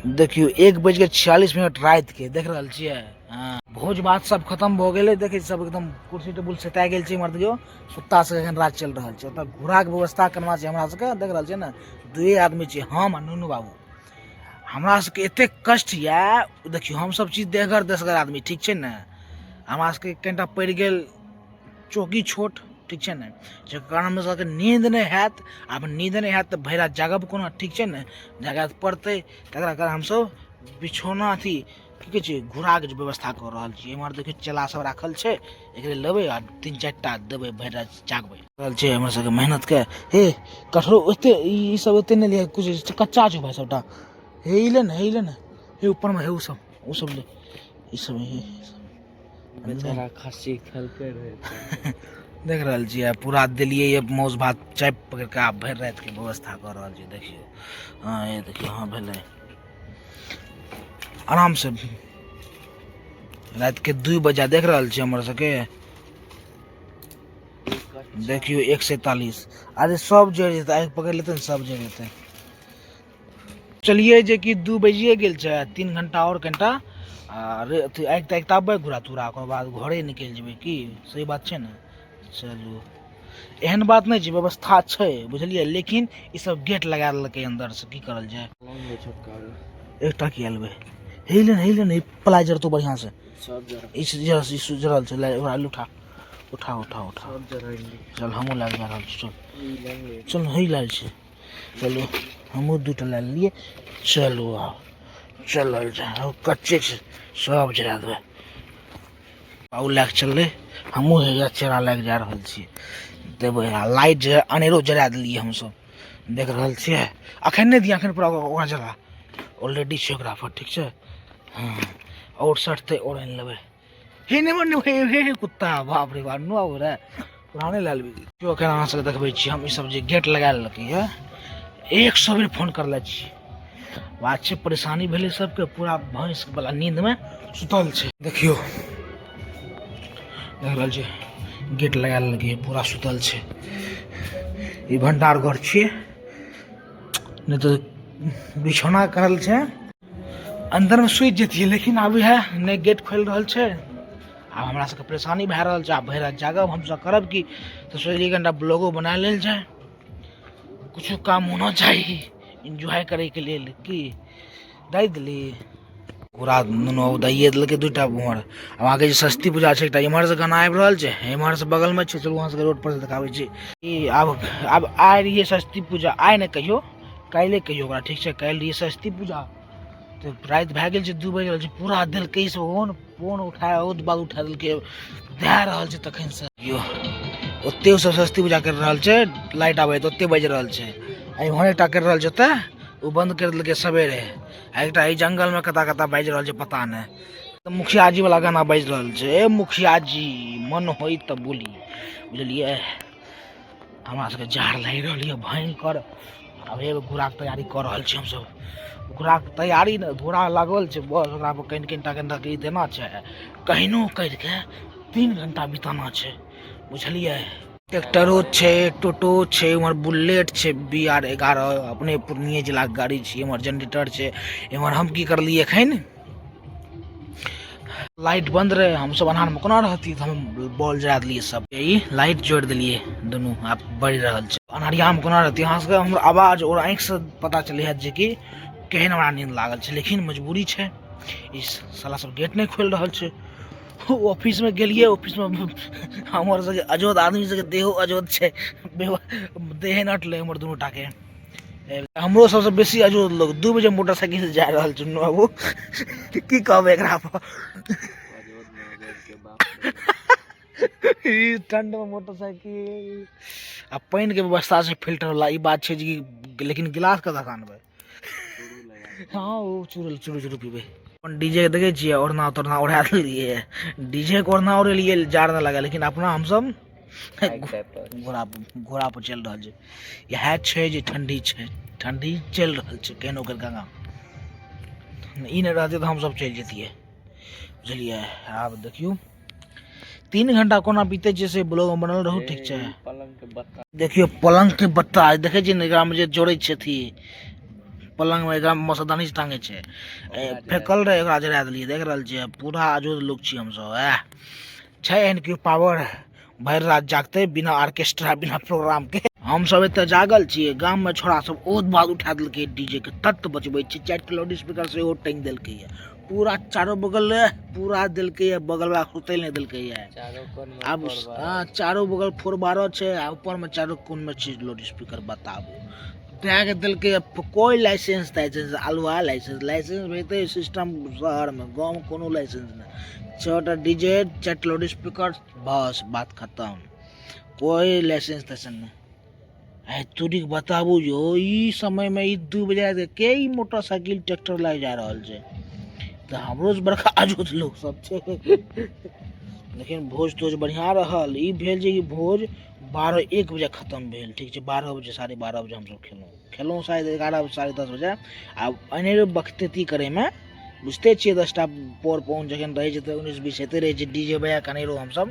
देखियौ 1:46 रातिके देख रहल छियै। हँ, भोज भात सब खतम भऽ गेलै। देखै सब एकदम कुर्सी टेबुल सेता गेल छै। इम्हर देखियौ सुत्ता से एखन राति चलि रहल छै। ओतऽ घोड़ाके व्यवस्था करना छै हमरा सबके। देख रहल छियै ने, दुए आदमी छियै, हम आ नुनू बाबू। हमरा सबके एतेक कष्ट यऽ। देखियौ हमसब छी देहगर देसगर आदमी, ठीक छै ने? हमरा सबके कनिटा पड़ि गेल चौकी छोट, ठीक छै ने? जकर कारण हमरा सबके नींद नहि हैत। आब नींद नहि हैत तऽ भरि राति जागब कोना, ठीक छै ने? जागऽ तऽ पड़तै। तकरा कारण हमसब बिछौना अथी की कहै छै, घोड़ाके जे व्यवस्था कऽ रहल छी। एम्हर देखियौ चेला सब राखल छै, एकरे लेबै आ 3-4 टा देबै, भरि राति जागबै। रहल छै हमर सबके मेहनतके। हे कठरो ओते ई सब ओते नहि लिअ, किछु कच्चा छौ भाय सबटा। हे ई ले ने, हे ई ले ने, हे ऊपरमे हे ओ सब ले, ई सब, हे बेचारा खस्सी खेलकै रहे। देख रहल छियै पूरा देलियै ये मौस भात चापि पकड़ि कऽ आब भरि रातिके व्यवस्था कऽ रहल छियै। देखियौ, हँ ये देखियौ, हँ भेलै आरामसँ। रातिके 2 बजे देख रहल छियै हमर सबके। देखियौ 1:47। अरे सब जरि जेतै, आगि पकड़ि लेतै ने सब जरि जेतै। चलिए जे कि 2 बजिए गेल छै, 3 घंटा आओर कनिटा अथी आगि तागि तापबै, घुरा तुरा, ओकर बाद घरे निकलि जेबै। की सही बात छै ने? चलू एहन बात नहि छै, व्यवस्था छै, बुझलियै? लेकिन ई सब गेट लगा देलकै अन्दरसँ, की करल जाय? एकटा की लेबै? हे ले, हे ले ने, प्लाई जरतो बढ़िआँसँ। ई जरल छै, ओकरा उठा उठा उठा उठा। चल हमहूँ लए जा रहल छी। चल चल, हे लायल छै। चलू हमहूँ 2 टा लए लेलियै। चलू आब चलल जाय, कच्चे छै, सब जरा देबै। बाबू लए कऽ चललै, हमहूँ हैया चेरा लए कऽ जा रहल छी। देबै आ लाइट जे अनेरो जरा देलियै हमसब, देख रहल छियै। अखन नहि दिअ, अखन पूरा ओकरा जरा ऑलरेडी छै ओकरा पर, ठीक छै? हँ, आओर सटतै आओर आनि लेबै। हे नहि हे हे हे कुत्ता, बाप रे बाप, नु आबो रे, पुराने लए लेबै। एखन अहाँ सबके देखबै छी हम ई सब जे गेट लगा लेलकै यऽ। 100 बेर फोन करले छी। बात छै परेशानी भेलै सबके, पूरा भैंस वाला नींद में सुतल छै। देखियौ देख रहल छै गेट लगा लेलकै, पूरा सुतल छै। ई भंडार घर छियै, नहि तऽ बिछौना करल छै, अन्दरमे सुति जैतियै, लेकिन आब इएह नहि गेट खोलि रहल छै। आब हमरा सबके परेशानी भए रहल छै। आब भरि राति जागब हमसब, करब की? तऽ सोचलियै कनिटा ब्लॉगो बना लेल जाय। किछो काम होना चाही एन्जॉय करैके लेल। की दै देली पूरा नुनू दैये देलकै 2 टा उम्हर। आब अहाँके जे सरस्वती पूजा छै, एकटा इम्हरसँ गाना आबि रहल छै, इम्हरसँ बगलमे छै। चलू अहाँ सबके रोड पर से देखाबै छी। ई आब आब आइ रहियै सरस्वती पूजा, आइ नहि कहियो, काल्हि कहियो ओकरा, ठीक छै? काल्हि रहियै सरस्वती पूजा, तऽ राति भए गेल छै, 2 बजि रहल छै। पूरा देलकै से ओन फोन उठाय ओत बाद उठा देलकै, दए रहल छै तखनसँ। यौ ओते सब सरस्वती पूजा करि रहल छै, लाइट आबै तऽ ओते बाजि रहल छै। आ इम्हर एकटा करि रहल छै ओतऽ, ओ बन्द करि देलकै सवेरे। आ एकटा एहि जंगलमे कतऽ कतऽ बाजि रहल छै पता नहि। तऽ मुखिया जी वाला गाना बाजि रहल छै, ए मुखिया जी मन होई तऽ बोली, बुझलियै? हमरा सबके जाड़ लागि रहल यऽ भयंकर। आब एगो घोड़ाके तैयारी कऽ रहल छी हमसब। घोड़ाके तैयारी ने, घोड़ा लागल छै बस, ओकरा पर कनि कनिटा कनिटा ई देना छै, कहिनो करिके 3 घंटा बिताना छै, बुझलियै? ट्रैक्टरो छै, टोटो छै, उम्हर बुलेट छै BR 11, अपने पूर्णिये जिलाके गाड़ी छै। एम्हर जनरेटर छै। एम्हर हम की करलियै, एखन लाइट बंद रहे, हमसब अन्हारमे कोना रहती? तऽ हम बॉल जरा देलियै सब, ई लाइट जोड़ि देलियै दुनू, आब बढ़ि रहल छै। अन्हरियामे कोना रहती? अहाँ सबके हमर आवाज आओर आँखिसँ पता चलै हैत जे कि केहन हमरा नींद लागल छै, लेकिन मजबूरी छै। ई साला सब गेट नहि खोलि रहल छै। ऑफिसमे गेलियै, ऑफिसमे हमर सबके अजोध आदमी सबके देहो अजोध छै, देहे नहि अटलै हमर दुनू टाके। हमरो सबसँ बेसी अजोध लोग 2 बजे मोटरसाइकिल से जा रहल छै। बाबू, की कहबै एकरा पर? ई ठंड में मोटरसाइकिल आ पानि के व्यवस्था छै फिल्टर वाला, ई बात छै जे, लेकिन गिलास कतऽ आनबै? हँ, ओ चूरल चूरू चूरू पीबै। अपन डीजे के देखै छियै, ओढ़ना तोड़ना ओढ़ा देलियै। डीजे के ओढ़ना ओढ़ेलियै, जाड़ नहि लागल, लेकिन अपना हमसब घोड़ा घोड़ा पर चलि रहल छै। इएह छै जे ठंडी छै, ठंडी चलि रहल छै केहनो करि कऽ। ई नहि रहतै तऽ हमसब चलि जैतियै, बुझलियै? आब देखियौ 3 घंटा कोना बीतै छै, से ब्लॉग में बनल रहू, ठीक छै? पलंग के बत्ता देखियौ पलंग के बत्ता देखै छियै ने, एकरामे जे जोड़ै छै अथी पलंग मे एकरा मच्छरदानी से टांगे छै। फेकल रहे, एकरा जरा देलियै। देख रहल छियै, पूरा अजोध लोग छी हमसब। छै एहन केओ पावर भरि रात जागते बिना ऑर्केस्ट्रा बिना प्रोग्राम के? हम सब एतऽ जागल छियै, गाम में छोड़ा सब ओत बाद उठा देलकै डीजे के, तत्त बजबै छै। 4 टा लाउड स्पीकर सेहो टांगि देलकै ये पूरा चारो बगल, पूरा देलकै ये, बगल वाला सुतै नहि देलकै ये। आब हँ, चारो बगल 4 12 छै आ ऊपर में चारो कोन में छै लाउड स्पीकर। बताबू, दए के देलकै। कोइ लाइसेंस ताइसेंस अलुआ लाइसेंस लाइसेंस भेजतै सिस्टम शहरमे, गाँवमे कोनो लाइसेंस नहि। 6 टा डीजे, 4 टा लाउड स्पीकर, बस बात खतम, कोइ लाइसेंस ताइसेंस नहि। आइ तोरीके बताबू जो ई समयमे ई 2 बजे रातिके के ई मोटरसाइकिल ट्रैक्टर लए जा रहल छै? तऽ हमरो से बड़का अजोध लोक सब छै। लेकिन भोज तोज बढ़िआँ रहल। ई भेल जे ई भोज 12-1 बजे खतम भेल, ठीक छै? 12 बजे, 12:30 बजे हमसब खेलहुँ खेलहुँ शायद 11, 10:30 बजे। आब अनेरो बकतेती करैमे बुझिते छियै, 10टा पर पाहुन जखन रहै छै तऽ 19-20 होइते रहै छै। डीजे बजा कऽ अनेरो हमसब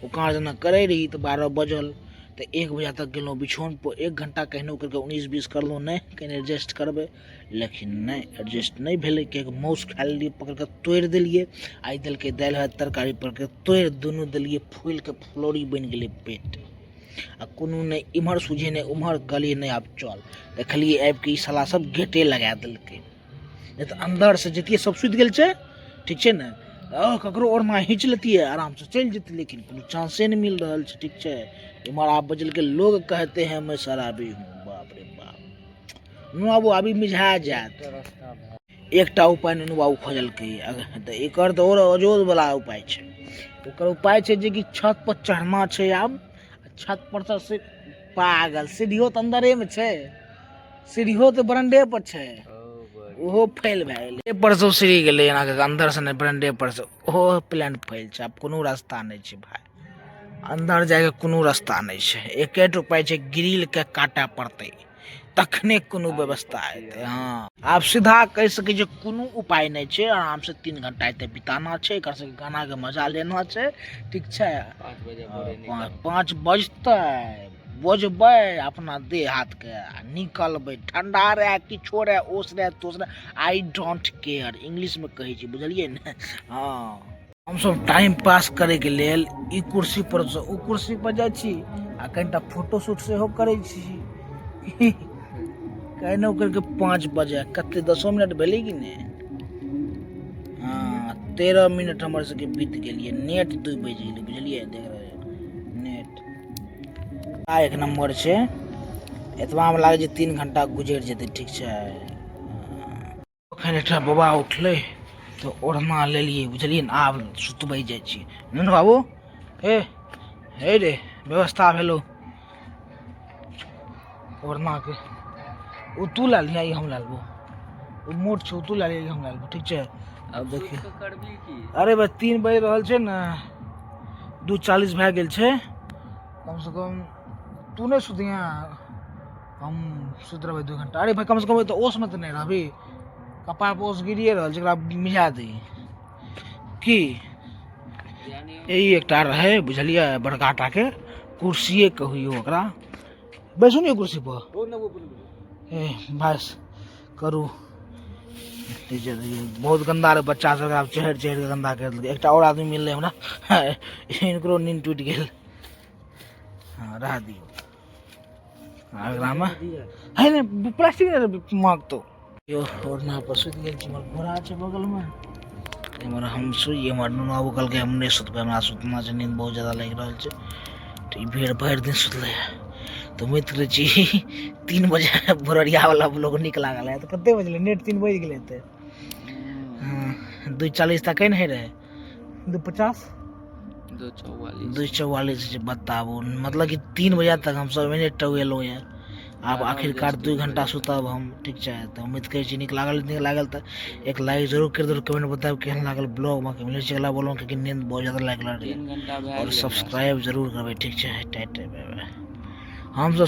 उकाड़ जेना करै रही, तऽ 12 बजल तऽ 1 बजे तक गेलहुँ बिछौन पर। 1 घंटा केहनो करिके 19-20 करलहुँ, नहि कनि एडजस्ट करबै, लेकिन नहि, एडजस्ट नहि भेलै, किएकि मासु खा लेलियै, पकड़ि कऽ तोड़ि देलियै। आइ देलकै दालि भात तरकारी, पकड़ि कऽ तोड़ि दुनू देलियै, फूलि कऽ फुलौरी बनि गेलै पेट आ कोनो नहि इम्हर सूझे नहि उम्हर। कहलियै नहि, आब चल। देखलियै आबि कऽ ई साला सब गेटे लगा देलकै, नहि तऽ अन्दरसँ जैतियै। सब सुति गेल छै, ठीक छै ने? ककरो ओढ़ना खींच लेतियै, आरामसँ चलि जेतै, लेकिन कोनो चांसे नहि मिल रहल छै, ठीक छै? इम्हर आब बजलकै, लोग कहते हैं मैं शराबी हूँ। बाप रे बाप! नुनू बाबू, अभी मिझा जायत। एकटा उपाय नुनू बाबू खोजलकै, तऽ एकर तऽ आओर अजोध वाला उपाय छै। ओकर उपाय छै जेकि छत पर चढ़ना छै। आब छत पर से पागल, सीढ़ियो तऽ अन्दरेमे छै, सीढ़ियो तऽ बरंडे पर छै, ओहो फेल भए गेलै। पर सब सीढ़ी गेलै एना कऽ अन्दर से नहि, बरंडे पर से, ओहो प्लान फेल छै। आब कोनो रास्ता नहि छै भाय, अन्दर जायके कोनो रास्ता नहि छै। एकेटा उपाय छै, ग्रिल के काटऽ पड़तै, तखने कोनो व्यवस्था हेतै। हँ, आब सीधा कहि सकै छियै, कोनो उपाय नहि छै। आरामसँ 3 घंटा एतऽ बिताना छै, एकर सबके गानाके मजा लेना छै, ठीक छै? 5 बजे भोरे निकल। 5 बजतै, बजबै अपना देह हाथके आ निकलबै। ठंडा रहए, किछो रहए, ओस रहए, तोस रहए, I don't care, इंग्लिशमे कहै छी, बुझलियै ने? हँ, हमसब टाइम पास करैके लेल ई कुर्सी पर से ओ कुर्सी पर जाइ छी आ कनिटा फोटो शूट सेहो करै छी। केहनो करिके 5 बजे कते 10 मिनट भेलै कि नहि? हँ, 13 मिनट हमर सबके बीत गेलियै। नेट 2 बजि गेलै, बुझलियै? देख रहल नेट आ एक नम्बर छै। एतबामे लागै छै 3 घंटा गुजरि जेतै, ठीक छै? एखन एकटा बाबा उठलै तऽ ओढ़ना लेलियै, बुझलियै ने? आब सुतबै जाइ छी। नुनू बाबू, हे हे रे, व्यवस्था भेलो ओढ़नाके। ओ तू लए लिहा, ई हम लए लेबो। ओ मोट छै, ओ तू लए लिहा, ई हम लए लेबो, ठीक छै? आब देखियौ। करबी की? अरे बस 3 बाजि रहल छै ने, 2:40 भए गेल छै। कमसँ कम तू नहि सुतिहे, हम सुति रहबै 2 घंटा। अरे भाइ, कमसँ कम तऽ ओसमे तऽ नहि रहबी, कपार पर ओस गिरिए रहल छै, एकरा मिझा दही की? ई एकटा रहै, बुझलियै, बड़का टाके कुर्सिए कहियौ ओकरा। बैसू ने कुर्सी पर। ए बस करू। बहुत गन्दा रहै बच्चा सब, आब चढ़ि चढ़ि कऽ गन्दा करि देलकै। एकटा आओर आदमी मिललै हमरा, हिनकरो नींद टूटि गेल। हँ, रह दियौ। एकरामे है ने प्लास्टिक मांगतो यो। ओढ़ना पर सुति गेल छी। हमर घोड़ा छै बगलमे, एम्हर हम सुइ, एम्हर नुनू बाबू कहलकै हम नहि सुतबै, हमरा सुतना छै, नींद बहुत ज्यादा लागि रहल छै। तऽ ई भीड़ भरि दिन सुतलै। तऽ उम्मीद करै छी 3 बजे भोररियावला ब्लॉग नीक लागल है। तऽ कते बजलै? नेट 3 बजि गेलै तऽ 2:40 तक नहि रहै, 2:50। 2:44। 2:44 छै। बताबू, मतलब कि 3 बजे तक हमसब एने टौएलहुँ यऽ। आब आखिरकार 2 घंटा सुतब हम, ठीक छै? तऽ उम्मीद करै छी नीक लागल। नीक लागल तऽ एक लाइक जरूर करि देब, कमेंट बतायब केहन लागल ब्लॉग। बाकी मिलै छै अगला ब्लॉग, कियाकि नींद बहुत ज्यादा लागि रहल 3 घंटा भए आओर गेलै। सब्सक्राइब जरूर करबै, ठीक छै? टाटा, बाय बाय। हमसब